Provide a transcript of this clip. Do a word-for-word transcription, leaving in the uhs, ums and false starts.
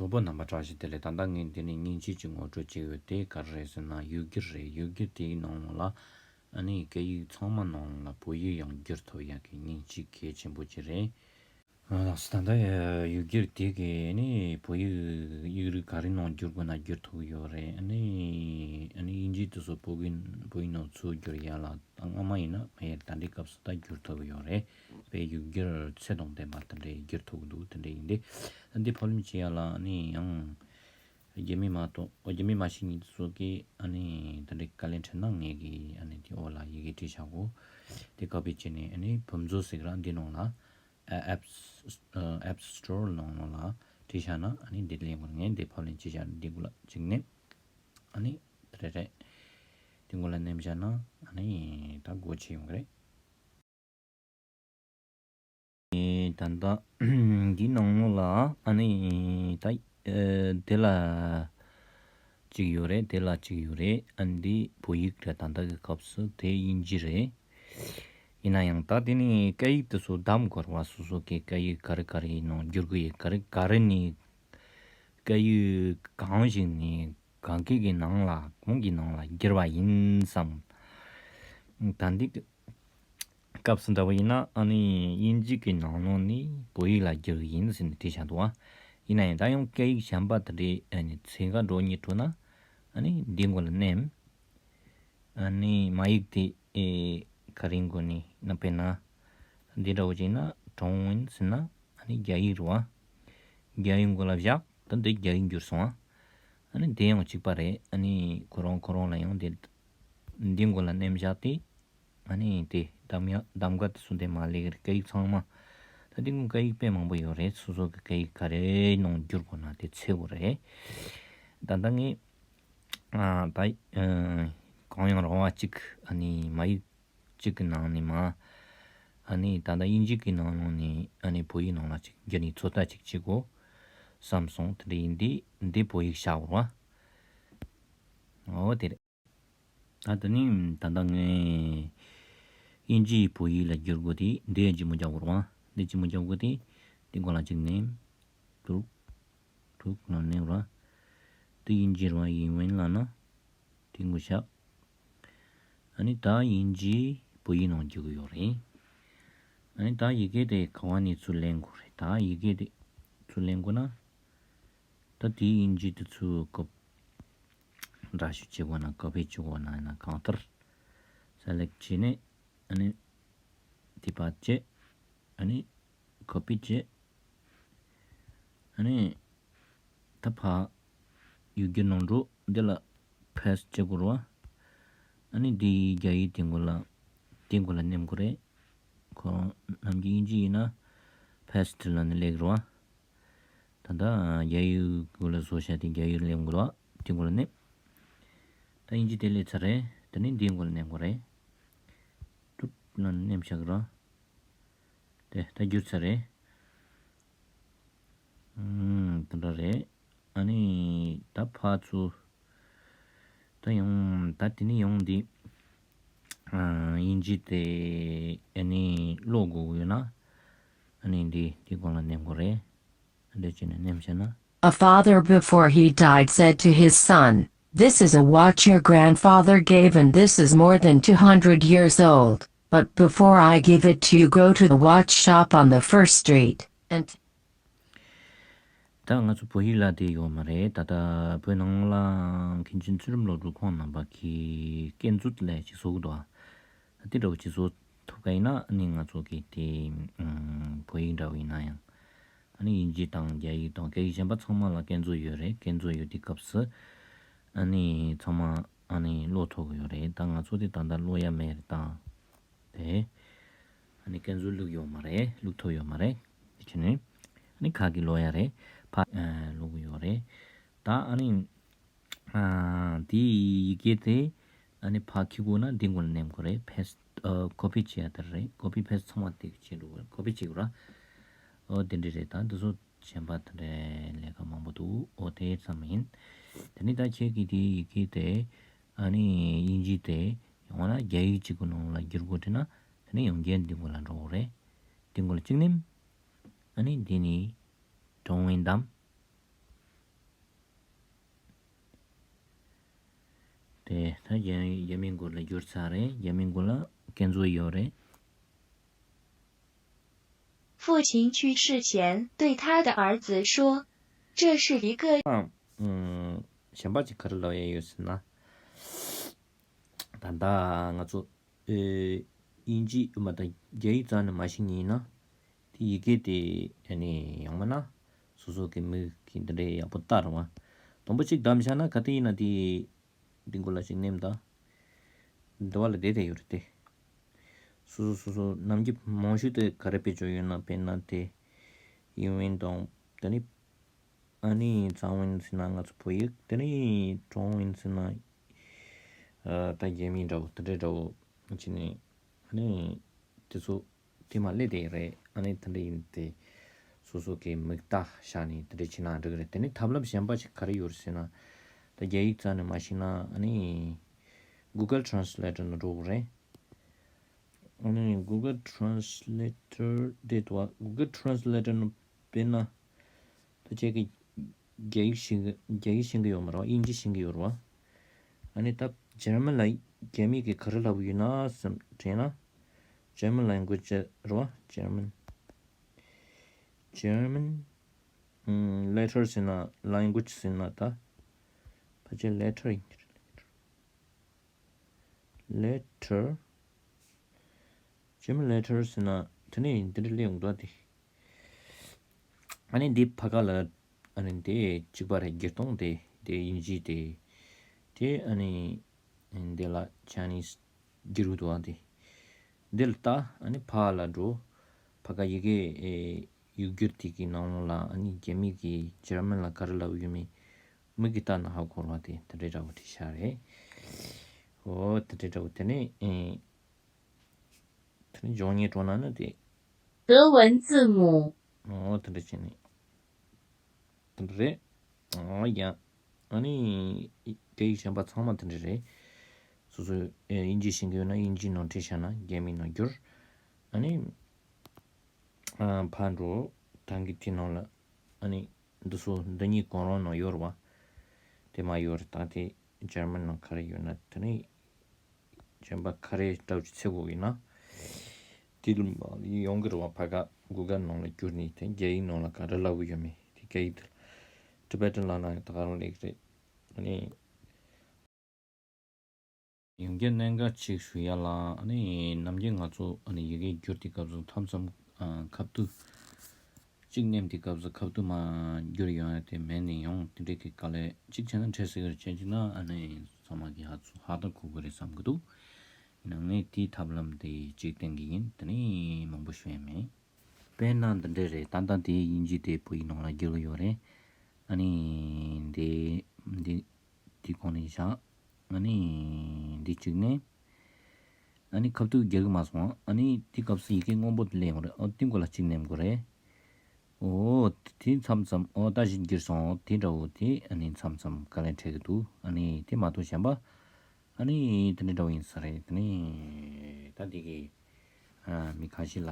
གྲོགས་པོ་རྣམ་པ་བཀྲ་ཤིས་བདེ་ལེགས། ད་ལྟ་ངས་འདི་ནས་མཉེན་ཆས་ཅིག་ངོ་སྤྲོད་བྱེད་ཡོད། དེ་ག་རེ་རེད་ཟེར་ན་ཡུལ་སྒེར་རེད། ཡུལ་སྒེར་དེའི་ནང་ལ་ཨ་ནི་སྐད་ཡིག་ཚང་མ་ནང་ལ་བོད་ཡིག་ཡང་བསྒྱུར་ཐུབ་ཡག་གི་མཉེན་ཆས་གལ་ཆེན་པོ་ཅིག་རེད། ཨ་ལགས་སོ། ད་ལྟ་ཡུལ་སྒེར་དེ་གི་ཨ་ནི་བོད་ཡིག་ཡིག་རིགས་ག་རེ་ནང་བསྒྱུར་དགོས་ན་བསྒྱུར་ཐུབ་ཡོད་རེད། ཨ་ནི་ཨ་ནི་དབྱིན་ཇི་དེ་ཚོ་བོད་ཡིག་བོད་ཡིག་ནང་ཚུར་བསྒྱུར་ཡག་ལ་སྔ་མ་ཡིན་ན་མ་ཡིན་ད་འདི་སྐབས་སུ་ད་བསྒྱུར་ཐུབ་ཡོད་རེད། དཔེ་ཡིག་སྒྱུར་ཚད་དང་ལྡན་པ་དེ་འདྲའི་བསྒྱུར་ཐུབ་འདུག་དེ་འདྲ་ཡིན་ཏེ། ད་འདི་ཕབ་ལེན་བྱེད་ཡག་ལ་ཨ་ནི་ཡང་རྒྱ་མི་མ་གཏོགས་རྒྱ་མི་མ་ཤེས་མཁན་ཚོ་གིས་ཨ་ནི་ད་འདྲའི་དཀའ་ལས་འཕྲད་ན་ངས་གི་ཨ་ནི་དེ་འོག་ལ་ཡི་གེ་བྲིས་བཞག་གོ། དེ་ཀོ་པི་བྱས་ནས་ཨ་ནི་བུམ་མཛོད་ཟེར་གི་ར་འདི་ནང་ལ་ཨ་App App Store ནང་ལ་བྲིས་བཞག་ན་ཨ་ནི་འདི་ལེན་དགོས། ངས་འདི་ཕབ་ལེན་བྱས་བཞག་འདི་གུ་ལ་གཅིག་ནས་ཨ་ནི་དེ་རེད་རེད། འདི་གུ་ལ་མནན་བཞག་ན་ཨ་ནི་ད་སྒོ་ཕྱེ་ཡོང་གི་རེད། ད་ལྟ་འདི་ནང་ལོགས་ལ་ཨ་ནི་ད་དེ་ལ་གཅིག་ཡོད་རེད། དེ་ལ་གཅིག་ཡོད་རེད། ཨ་འདི་བོད་ཡིག་རེད། ད་ལྟ་གི་སྐབས་སུ་དེ་དབྱིན་ཇི་རེད། ཡིན་ན་ཡང་ད་དེ་ནི་སྐད་ཡིག་དེ་ཚོ་བདམས་དགོས་རེད་བ། སོ་སོ་གི་སྐད་ཡིག་ག་རེ་ག་རེ་ཡིན་ནང་བསྒྱུར་དགོས་ཡིན། ག་རེ་ག་རེ་ནི་སྐད་ཡིག་གང་ཞིག་ནི་གང་གི་གི་ནང་ལ་གང་གི་ནང་ལ་བསྒྱུར་བ་ཡིན་བསམ། ད་འདི་སྐབས་སུ་འདྲ་བོ་ཡིན་ན་ཨ་ནི་དབྱིན་ཇི་གི་ནང་ལོགས་ནས་བོད་ཡིག་ལ་བསྒྱུར་གི་ཡིན་ཟེར་ནས་བྲིས་བཞག་འདུག་བ། ཡིན་ན་ཡང་ད་ཡང་སྐད་ཡིག་གཞན་པ་དེ་འདྲའི་ཨ་ནི་ཚིག་འགའ་འགྲོ་སྙིང་བྲོ་ན་ཨ་ནི་འདི་མགོ་ལ་མནན། ཨ་ནི་མ་ཡིག་དེ་ཨེ་ག་རེ་མགོ་ནས་ན་དཔེར་ན་འདི་འདྲ་བོ་ཅིག་ན་ཀྲུང་ཝུན་ཟེར་ན་ཨ་ནི་རྒྱ་ཡིག་རེད་བ། རྒྱ་ཡིག་མགོ་ལ་བཞག་ད་འདི་རྒྱ་ཡིག་འགྱུར་སོང་བ། ཨ་ནི་དེ་ཡང་གཅིག་པ་རེད། ཨ་ནི་ཁོ་རང་ཁོ་རང་ལ་ཡང་དེ་འདི་མགོ་ལ་མནན་བཞག་སྟེ། ཨ་ནི་དེ་གདམ་ཡ་གདམ་ག་དེ་ཚོ་འདི་མ་ལེགས་རེད། སྐད་ཡིག་ཚང་མ་ད་འདི་ཀུན་སྐད་ཡིག་དཔེ་མང་པོ་ཡོད་རེད། སོ་སོ་གི་སྐད་ཡིག་ག་རེ་ནང་བསྒྱུར་དགོས་ན་དེ་འཚོལ་དགོས་རེད། ད་ལྟ་ངས་ཨ་ད་ཨ་གང་ཡང་རང་བ་གཅིག་ཨ་ནི་མ་ཡིག་གཅིག་གི་ནང་ནས་མ་ཨ་ནི་ད་ལྟ་དབྱིན་ཇི་གི་ནང་ལོགས་ནས་ཨ་ནི་བོད་ཡིག་ནང་ལ་གཅིག་བསྒྱུར་ནས་ཚོད་ལྟ་གཅིག་བྱེད་དགོས་བསམ་སོང་། དེ་འདྲ་ཡིན་དུས་འདི་བོད་ཡིག་བཞག་དགོས་རེད་བ། འོ་དེ་རེད། ད་དེ་ནི་ད་ལྟ་ངས་དབྱིན་ཇི་ཡི་བོད་ཡིག་ལ་བསྒྱུར་དགོས་དེ་འདི་ཡང་ལྗིད་མོ་རྒྱག་དགོས་རེད་བ། འདི་ལྗིད་མོ་རྒྱག་དགོས་དེ་འདི་མགོ་ལ་གཅིག་ནས་དྲུག་དྲུག་ལ་མནན་ར། དེ་དབྱིན་ཇི་ར་ཡིན་ཝན་ལ་ན་དེ་མགོ་བཞག་ཨ་ནི་ད་དབྱིན་ཇི་བོད་ཡིག་ནང་བསྒྱུར་གི་ཡོད་རེད། ཨ་ནི་ད་ཡི་གེ་དེ་ག་བ་ནས་ཚུར་ལེན་དགོས་རེད། ད་ཡི་གེ་དེ་ཚུར་ལེན་དགོས་ན། ད་དེའི་དབྱིན་ཇི་དེ་ཚུར་ཀོ་པི་འདྲ་བཤུས་བྱེད་དགོས་ན་ཀོ་པི་བྱེད་དགོས་ན་ཡིན་ན་གང་ལྟར་སེ་ལེག་བྱས་ནས་ཨ་ནི་དེ་པར་བྱས། ཨ་ནི་ཀོ་པི་བྱས། ཨ་ནི་ད་ཕར་ཡུལ་སྒེར་ནང་འགྲོ། འདི་ལ་པེ་སི་ཊི་བྱེད་དགོས་རེད་བ། ཨ་ནི་འདི་རྒྱ་ཡིག་དེ་མགོ་ལ་དེ་མགོ་ལ་མནན་དགོས་རེད། ཁོ་རང་ནམ་རྒྱུན་དབྱིན་ཇི་ཡིན་ན་པེ་སི་ཊི་ལབ་ནས་སླེབས་རེད་བ། ད་ལྟ་རྒྱ་ཡིག་མགོ་ལ་བཟོ་བྱས་ཏེ་རྒྱ་ཡིག་སླེབས་མགོ་ལ་དེ་མགོ་ལ་མནན། ད་དབྱིན་ཇི་དེ་སླེབས་ཚར་རེད། དེ་ནས་འདིའི་མགོ་ལ་མནན་དགོས་རེད། ཏུབ་ལ་མནན་བཞག་ར། དེ་ད་བསྒྱུར་ཚར་རེད། ཨུམ། དེ་འདྲ་རེད། ཨ་ནི་ད་ཕར་ཚུར་ད་ཡང་ད་དེ་ནས་ཡང་འདི་ཨ་དབྱིན་ཇི་དེ་ཨ་ནི་ཀློག་དགོས་ཡོད་ན་ཨ་ནི་འདི་འདི་སྒང་ལ་མནན་དགོས་རེད། འདི་བྱས་ནས་མནན་བྱས་ན། A father before he died said to his son, "This is a watch your grandfather gave and this is more than two hundred years old, but before I give it to you, go to the watch shop on the first street and" ད་ང་ཚོ་བོད་ཡིག་ལ་དེ་ཡོད་མ་རེད། ད་ལྟ་བོད་ནང་ལ་མཁན་ཆེན་ཚུལ་ཁྲིམས་བློ་གྲོས་ཁོང་རྣམ་པ་གིས་སྐད་མཛོད་ལས་ཅིག་བཟོ་གི་འདུག་ཨ། དེ་འདྲ་བོ་ཅིག་བཟོ་ཐུབ་ཀ་ཡིན་ན་ཨ་ནི་ང་ཚོ་གི་དེ་ཨམ་བོད་ཡིག་འདྲ་བོ་ཡིན་ན་ཡང་ཨ་ནི་དབྱིན་ཇི་དང་རྒྱ་ཡིག་དང་སྐད་ཡིག་གཞན་པ་ཚང་མ་ལ་སྐད་མཛོད་ཡོད་རེད། སྐད་མཛོད་ཡོད་དུས་སྐབས་སུ་ཨ་ནི་ཚང་མ་ཨ་ནི་ཀློག་ཐུབ་ཀྱི་ཡོད་རེད། ད་ང་ཚོ་དེ་ད་ལྟ་ཀློག་ཡ་མེད་རེད་ད། དེ་ཨ་ནི་སྐད་མཛོད་བླུགས་ཡོད་མ་རེད། བླུགས་ཐུབ་ཡོད་མ་རེད། དེ་བྱས་ནས་ཨ་ནི་ཁ་གིས་ཀློག་ཡ་རེད། ཕ་ཨ་ཀློག་གི་ཡོད་རེད། ད་ཨ་ནི་ཨ་དེའི་ཡི་གེ་དེ་ཨ་ནི་ཕར་འཁྱེར་དགོས་ན་འདི་མགོ་ལ་མནན་དགོས་རེད། པེ་སི་ཊི་ཨ་ཀོ་པི་བྱེད་ཡ་དེ་རེད། ཀོ་པི་པེ་སི་ཊི་ཚང་མ་དེ་བྱེད་འགྲོ་དགོས་རེད། ཀོ་པི་བྱེད་དགོས་ར། ཨོ་དེ་འདྲ་རེད། ད་འདི་ཚོ་གཞན་པ་དེ་འདྲའི་ལས་ཀ་མང་པོ་འདུག་ཨོ་དེ་ཙམ་ཡིན། དེ་ནི་ད་ཁྱེད་ཀྱིས་དེའི་ཡི་གེ་དེ་ཨ་ནི་དབྱིན་ཇི་དེ་ཡང་ན་རྒྱ་ཡིག་ཅིག་གི་ནང་ལ་བསྒྱུར་དགོས་བྲིས་ན་དེ་ནི་ཡང་བསྐྱར་འདི་མགོ་ལ་འགྲོ་དགོས་རེད། འདི་མགོ་ལ་གཅིག་མནན། ཨ་ནི་འདི་ནི་ཀྲུང་ཝུན་བདམས། ཨེ། ད་རྒྱ་རྒྱ་མིའི་མགོ་ལ་བསྒྱུར་ཚར་རེད། རྒྱ་མིའི་མགོ་ལ་སྐད་འཛུགས་ཡོད་རེད། 父亲去世前对他的儿子说：“这是一个 ཨང་། གཞན་པ་ཅིག་ག་རེ་ལབ་ཡ་ཡོད་ཟེར་ན། ད་ལྟ་ང་ཚོ་ཨེ། དབྱིན་ཇི་མ་ད་རྒྱ་ཡིག་རྩ་ནས་མ་ཤེས་མཁན་ཡིན་ན། དེ་ཡི་གེ་དེ་ཨ་ནི་ཡང་མིན་ན་སོ་སོ་གི་མིག་གིས་འདི་འདྲའི་ཡག་པོ་ལྟ་རོགས། དང་པོ་གཅིག་བདམས་བཞག་ན་ག་དུས་ཡིན་ན་དེ་འདི་མགོ་ལ་ཅིག་མནན་དང་། འདི་བ་ལ་བསྡད་བསྡད་ཡོད་རེད་དེ། སོ་སོ་སོ་སོ་ནམ་རྒྱུན་མང་ཤོས་དེ་ག་རེ་བེད་སྤྱོད་ཡོད་ན། དཔེར་ན་དེ་ཡིན་ཝིན་དང་དེ་ནི། ཨ་ནི་ཙང་ཝིན་ཟེར་ན་ང་ཚོ་བོད་ཡིག། དེ་ནི་ཀྲོང་ཝིན་ཟེར་ན་ཨ་ད་རྒྱ་མི་འདྲ་བོ་དེ་འདྲའི་འདྲ་བོ་བྱས་ནས། ཨ་ནི་དེ་ཚོ་དེ་མ་སླེབས་དེ་རེད། ཨ་ནི་དེ་འདྲ་ཡིན་ཏེ་སོ་སོ་གི་མིག་ལྟ་བྱས་ནས་དེ་འདྲ་བྱས་ན་འགྲིག་གི་རེད། དེ་ནི་ཐབས་ལམ་གཞན་པ་ཞིག་ག་རེ་ཡོད་རེད་ཟེར་ན། ད་རྒྱ་ཡིག་རྩ་ནས་མ་ཤེས་ན་ཨ་ནི་Google Translator་ནང་འགྲོ་དགོས་རེད། ཨ་ནི་Google Translator་དེ་འདུག་བ། Google Translator་ནང་དཔེར་ན་ད་ཁྱེད་ཀྱིས་རྒྱ་ཡིག་ཤེས་ཀྱི་རྒྱ་ཡིག་ཤེས་ཀྱི་ཡོད་མ་རེད་བ། དབྱིན་ཇི་ཤེས་ཀྱི་ཡོད་རེད་བ། ཨ་ནི་ད་German་ལ་རྒྱ་མི་གིས་ག་རེ་ལབ་ཡོད་ན་བསམ་དྲན་ན། German language་རེད་བ། German German ཨམ། letter་ཟེར་ན་language་ཟེར་ན་ད་ཕལ་ཆེར་letter་ཡིན། letter German letter་ཟེར་ན་དེ་ནས་འདི་འདྲ་སླེབས་ཡོང་འདུག་སྟེ། ཨ་ནི་འདི་ཕ་ག་ལ་ཨ་ནི་འདི་གཅིག་པ་རེད། བསྒྱུར་སྟངས་དེ་དེ་དབྱིན་ཇི་དེ་དེ་ཨ་ནི་འདི་ལ་Chinese་བསྒྱུར་འདུག་སྟེ། འདི་ལ་ལྟ། ཨ་ནི་ཕ་ལ་འགྲོ། ཕ་ག་ཡི་གེ་ཨེ་ཡིག་སྒྱུར་དེ་གི་ནང་ལ་ཨ་ནི་རྒྱ་མི་གིས་German་ལ་ག་རེ་ལབ་ཡོད་མེད་མིག་གིས་ལྟ་ན་ཧ་གོ་བ་དེ་དེ་འདྲའི་འདྲ་བོ་བྲིས་བཞག་རེད། ཨོ་དེ་འདྲའི་འདྲ་བོ། དེ་ནས་ཨེ་དེ་ནས་སྦྱོང་ཉན་སྤྲོ་ན་ནི་དེ། 德文字母。 ཨོ་དེ་འདྲ་བྱས་ནས་དེ་འདྲ་རེད། ཨོ་ཡ། ཨ་ནི་སྐད་ཡིག་གཞན་པ་ཚང་མ་དེ་འདྲ་རེད། སོ་སོས་ཨེ་དབྱིན་ཇི་ཤེས་ཀྱི་ཡོད་ན་དབྱིན་ཇིའི་ནང་བྲིས་བཞག་ན་རྒྱ་མིའི་ནང་བསྒྱུར། ཨ་ནི་ཨ་ཕར་འགྲོ། ད་གིན་དེ་ནང་ལ་ཨ་ནི་འདི་ཚོ་འདི་གཉིས་གང་རུང་ནང་ཡོད་རེད་བ། དེ་མ་ཡོད་རེད། ད་དེ་German་ནང་ག་རེ་ཡོད་ན་དེ་ནི་གཞན་པ་ག་རེ་འདྲ་བོ་ཅིག་འཚོལ་དགོས་ཡིན་ན། དེ་ལ་མ་ཡོང་གི་རེད་བ། ཕ་ག་Google་ནང་ལ་བསྒྱུར་ནས་དེ་རྒྱ་ཡིག་ནང་ལ་ག་རེ་ལབ་ཡོད་མེད་དེ་སྐད་ཡིག་དེ་ལ་Tibetan་ལབ་ན་ད་ག་རང་སླེབས་ཀྱི་རེད། ཨ་ནི་ཡང་བསྐྱར་གནད་འགག་ཅིག་ཞུ་ཡ་ལ། ཨ་ནི་ནམ་རྒྱུན་ང་ཚོ་ཨ་ནི་ཡི་གེ་བསྒྱུར་དུས་སྐབས་སུ་མཚམས་མཚམས་ཨ་ཁ་བསྡུ། གཅིག་མནན་དུས་སྐབས་སུ་ཁ་བསྡུ་མར་བསྒྱུར་ཡོང་ཡ་དེ་མེད་ནས་ཡང་དེ་འདྲའི་གི་དཀའ་ལས་གཅིག་བྱས་ན་འཕྲད་སྲིད་ཀྱི་རེད། བྱས་ཅིག་ན་ཨ་ནི་ཚང་མ་གི་ཧ་ཚོ་ཧ་ད་གོ་གི་རེད་བསམ་གི་འདུག་ཡིན་ནའང་ངས་དེའི་ཐབས་ལམ་དེ་གཅིག་བསྟན་གི་ཡིན། དེ་ནས་མང་པོ་ཞུ་ཡ་མེད། དཔེར་ན་འདི་འདྲ་རེད། ད་ལྟ་དེ་དབྱིན་ཇི་དེ་བོད་ཡིག་ནང་ལ་བསྒྱུར་གི་ཡོད་རེད། ཨ་ནི་འདི་འདི་འདི་གོང་ནས་བཞག་ཨ་ནི་འདི་གཅིག་ནས། ཨ་ནི་ཁ་བསྡུ་རྒྱག་གི་མ་སོང་། ཨ་ནི་དེ་སྐབས་སུ་ཡི་གེ་སྔོན་པོ་དེ་སླེབས་ཡོང་རེད། ཨོ་དེ་མགོ་ལ་གཅིག་མནན་དགོས་རེད། ཨོ་དེ་མཚམས་མཚམས་ཨོ་ད་གཞི་འགྱུར་སོང་། ཨོ་དེ་འདྲ་བོ་དེ་ཨ་ནི་མཚམས་མཚམས་དཀའ་ལས་འཕྲད་ཀྱི་འདུག་ཨ་ནི་དེ་མ་གཏོགས་གཞན་པ་ཨ་ནི་དེ་འདྲ་འདྲ་བོ་ཡིན་ས་རེད། དེ་ནི་ད་འདི་གི་ཨ་མི་ཁ་ཤས་ལ་